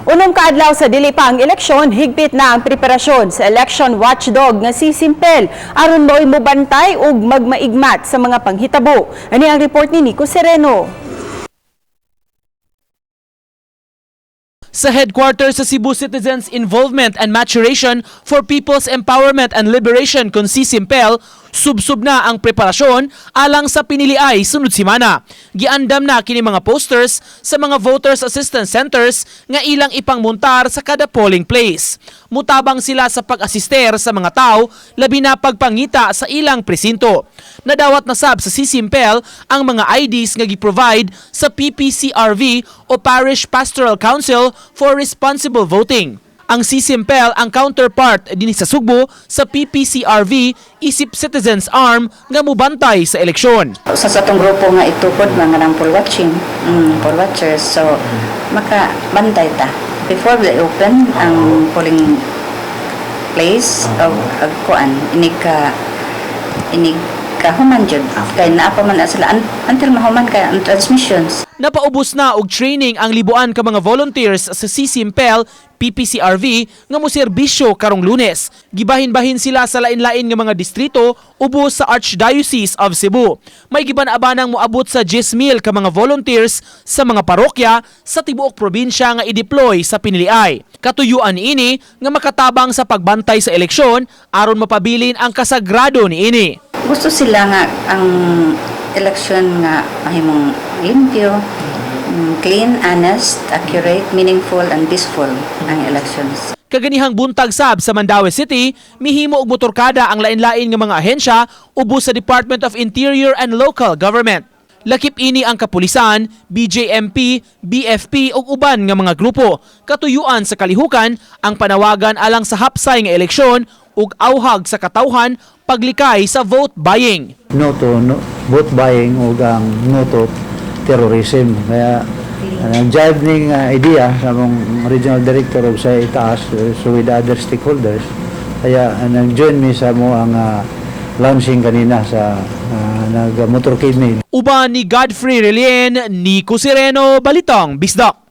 6 ka adlaw sa dili pa ang eleksyon, higpit na ang preparasyon sa election watchdog nga si Simpel aron mao'y mobantay ug magmaigmat sa mga panghitabo. Ani ang report ni Nico Sereno. Sa headquarters sa Cebu Citizens Involvement and Maturation for People's Empowerment and Liberation kon CIMPEL, subsub na ang preparasyon alang sa piniliay sunod simana. Giandam na kini mga posters sa mga voters assistance centers nga ilang ipangmuntar sa kada polling place. Mutabang sila sa pag-asister sa mga tao, labi na pagpangita sa ilang presinto. Nadawat na sab sa CIMPEL ang mga IDs nga gi-provide sa PPCRV o Parish Pastoral Council for Responsible Voting. Ang CIMPEL ang counterpart dinhi sa Sugbo sa PPCRV isip Citizens Arm nga mubantay sa eleksyon. Usa sa atong grupo nga itukod mga nang poll watching, poll watchers. So maka bantay ta. Before they open ang polling place of ag kuan inig ka human jud kay naa pa man na sila until mahuman kay ang transmissions. Napaubos na og training ang libuan ka mga volunteers sa CIMPEL PPCRV nga moserbisyo karong Lunes. Gibahin-bahin sila sa lain-lain nga mga distrito ubos sa Archdiocese of Cebu. May giban-abanang moabot sa 10,000 ka mga volunteers sa mga parokya sa tibuok probinsya nga i-deploy sa piniliay. Katuyuan niini nga makatabang sa pagbantay sa eleksyon aron mapabilin ang kasagrado niini. Gusto sila nga ang eleksyon nga mahimong limpyo, clean, honest, accurate, meaningful and peaceful ang elections. Kaganihang buntag sab sa Mandaue City, mihimo og motorkada ang lain-lain nga mga ahensya ubos sa Department of Interior and Local Government. Lakip ini ang kapulisan, BJMP, BFP ug uban nga mga grupo. Katuyuan sa kalihukan ang panawagan alang sa hapsay nga eleksyon ug auhag sa katawhan paglikay sa vote buying. No to no, vote buying ug ang no to terrorism. Kaya ang jive ning idea sa among regional director of sa itaas, so with other stakeholders. Kaya nag-join mi sa mo ang launching kanina sa nag-motorcade mi. Uban ni Godfrey Relien, Nico Sereno, Balitang Bisdak.